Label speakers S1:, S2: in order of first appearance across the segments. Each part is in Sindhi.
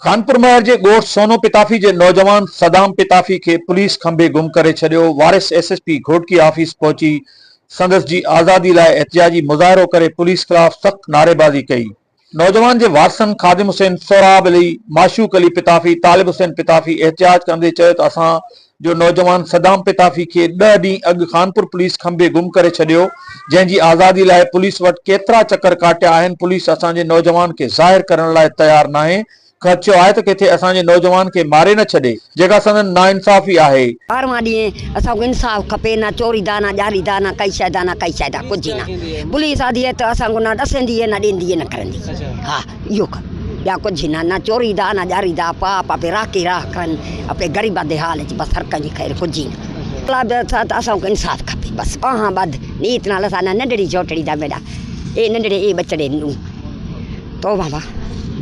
S1: خانپور مهر جي ڳوٺ سونو پتافي جي نوجوان صدام پتافي کي پوليس کنڀي گم ڪري ڇڏيو، وارث S S P Ghotki office پهچي سندس جي آزادي لاء احتجاجي مظاهرو ڪري پوليس خلاف سخت نعريبازي ڪئي. نوجوان جي وارثن خادم حسين، سهراب علي، معشوق علي پتافي، طالب حسين پتافي احتجاج ڪندي چيو ته اسان جو نوجوان صدام پتافي کي ڏهه ڏينهن اڳ خانپور پوليس کنڀي گم ڪري ڇڏيو، جنهن جي آزادي لاء پوليس وٽ ڪيترا چڪر ڪاٽيا آهن، پوليس اسان جي نوجوان کي ظاهر ڪرڻ لاء تيار ناهي، خدشو آهي ته ڪٿي اسان جي نوجوان کي ماري نه ڇڏي، جيڪا سندن ناانصافي آهي.
S2: ٻارهوان ڏينهن اسان کي انصاف کپي نه چوري دا نه ڄاري دا نه ڪئي شيء دا نه ڪئي شيء دا ڪجهه نه پوليس آندي ته اسان کي نه ڏسندي نه ڏيندي نه ڪرندي ها اهو ڪم ٻيا ڪجهه نه نه چوري دا نه ڄاري دا پاپ اپي راڪي راهه ڪرن اپي غريبا the حال چ بس هر ڪنهن جي خير ڪجهه نه ته اسان کي انصاف کپي بس ٻانهان ٻڌ نيت نال اسان نه ننڍڙي جهوٽڙي دا ميڏا اي ننڍڙي اي ٻچڙي نون توبه با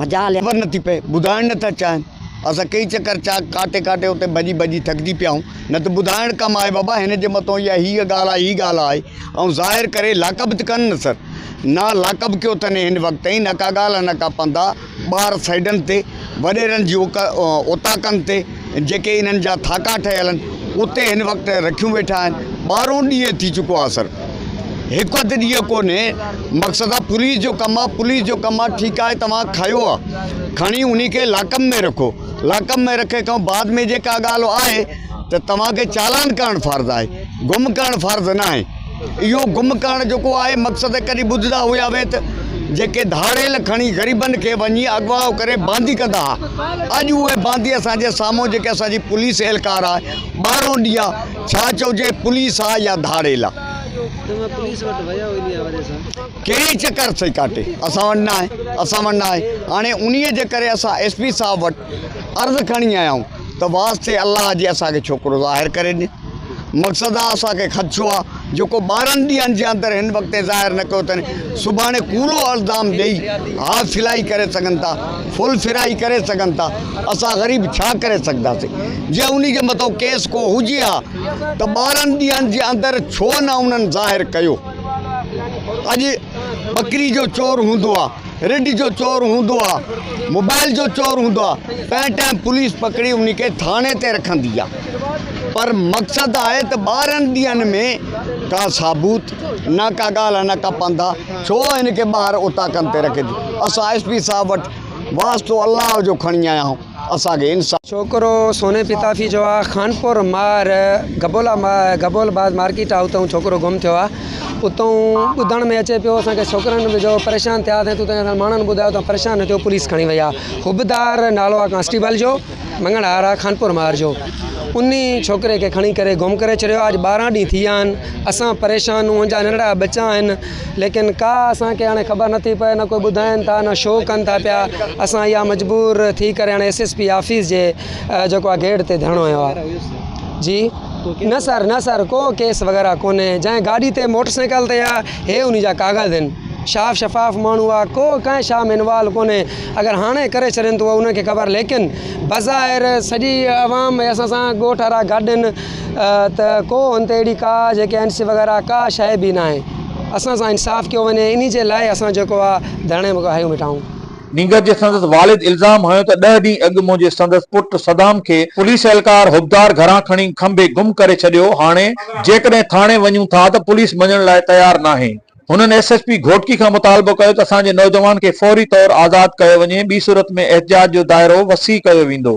S2: مجال.
S3: خبر نٿي پئي ٻڌائڻ نٿا چاهين اسان ڪئي چڪر چاڪ ڪاٽي ڪاٽي اتي ڀڄي ڀڄي ٿڪجي پيا آهيون نه ته ٻڌائڻ ڪم آهي بابا هن جي مٿو اها هيء ڳالهه آهي هي ڳالهه آهي ۽ ظاهر ڪري لاڪ اپ ته ڪن نه سر نه لاڪ اپ ڪيو اٿن هن وقت تائين نه ڪا ڳالهه نه ڪا پنڌ آ ٻاهر سائيڊن تي وڏيرن جي اوطاقن تي جيڪي انهن جا ٿاڪا ٺهيل آهن اتي هن وقت رکيون ويٺا آهن ٻارهون ڏينهن ٿي چڪو آ سر هڪ اڌ ڏينهن ڪونهي مقصد آ پوليس جو ڪم آ پوليس جو ڪم آ ٺيڪ آهي توهان کنيو آ کڻي انهي کي لاڪ اپ ۾ رکو لاڪ اپ ۾ رکي کان بعد ۾ جيڪا ڳالهه آهي ته توهان کي چالان ڪرڻ فرض آهي گم ڪرڻ فرض ناهي. اهو گم ڪرڻ جيڪو آهي مقصد ڪڏهن ٻڌندا هيا وي ته جيڪي ڌاڙيل کڻي غريبن کي وڃي اغوا ڪري باندي ڪندا ها اڄ اهي باندي اسان جي سامهون جيڪي اسان جي پوليس اهلڪار آهي ٻارهون ڏينهن آهي ڇا چئجي پوليس آهي يا ڌاڙيل آهي. ڪهڙي چڪر سئي ڪاٽي اسان وٽ ناهي اسان وٽ ناهي هاڻي انهي جي ڪري اسان ايس پي صاحب وٽ عرض کڻي آيا آهيون ته واسطي الله جي اسان کي ڇوڪرو ظاهر ڪري ڏي. مقصد آ اسان کي خدشو آ جيڪو ٻارهن ڏينهن جي اندر هن وقت تائين ظاهر نه ڪيو اٿن سڀاڻي ڪوڙو الزام ڏئي هاف فلائي ڪري سگهن ٿا فل فرائي ڪري سگهن ٿا اسان غريب ڇا ڪري سگهنداسين جي انهي جي مٿو ڪيس ڪو هجي ها ته ٻارهن ڏينهن جي اندر ڇو نه انهن ظاهر ڪيو اڄ ٻڪري جو چور هوندو آ رڍ جو چور هوندو آ موبائل جو چور هوندو آ تنهن ٽائيم پوليس پڪڙي انهي کي ٿاڻي تي رکندي آ پر مقصد آهي ته ٻارهن ڏينهن ۾ ڪا ثابوت نه ڪا ڳالهه نه ڪا پنڌ آ ڇو هن کي ٻاهر اوطاقن تي رکي ٿي اسان ايس پي صاحب وٽ واسطو الله جو کڻي آيا آهيون اسان کي انصاف.
S4: ڇوڪرو سوني پتافي جو آ خانپور مار گبولا گبول باز مارڪيٽ آ اتئون ڇوڪرو گم ٿيو آ اتئون ٻڌڻ ۾ اچي پيو اسان کي ڇوڪرن جو پريشان ٿيا سين اتان اسان ماڻهن ٻڌايو ته پريشان نه ٿيو پوليس کڻي وئي آ حبدار نالو آ ڪانسٽيبل جو مڱڻهار آ خانپور مار جو انهي ڇوڪري کي کڻي ڪري گم ڪري ڇڏيو آ اڄ ٻارهن ڏينهن ٿي ويا آهن اسان پريشان هن جا ننڍڙا ٻچا آهن ليڪن ڪا اسان کي هاڻي خبر نٿي پئي نه ڪوئي ٻڌائين ٿا نه شو ڪن ٿا پيا اسان اها مجبور ٿي ڪري هاڻي ايس ايس پي آفيس جي جيڪو آهي گيٽ تي ڌرڻو هنيو آهي جي نه سر نه سر ڪو ڪيس وغيره ڪونهي جنهن گاڏي تي موٽر سائيڪل تي آهي هي ان جا ڪاغذ آهن شاف شفاف ماڻهو آهي ڪو ڪنهن شا ۾ انوالو ڪونهي اگر هاڻي ڪري ڇڏين ته اها ان کي خبر ليڪن بظاهر سڄي عوام اسان سان ڳوٺ وارا گڏ آهن ته ڪو هن تي اهڙي ڪا جيڪي اين سي وغيره ڪا شيء به ناهي اسان سان انصاف ڪيو وڃي انهي جي لاء اسان جيڪو آ ڌرڻي ۾ هنيو ويٺا آهيون.
S1: نينگر جي سندس والد الزام هنيو ته ڏهه ڏينهن اڳ منهنجي سندس پٽ صدام کي پوليس اهلڪار حبدار گهران کڻي کنڀي گم ڪري ڇڏيو هاڻي جيڪڏهن ٿاڻي وڃون ٿا ته پوليس مڃڻ لاء تيار ناهي. هنن ايس ايس پي گهوٽڪي کان مطالبو ڪيو ته اسان جي نوجوان کي فوري طور آزاد ڪيو وڃي ٻي صورت ۾ احتجاج جو دائرو وسيع ڪيو ويندو.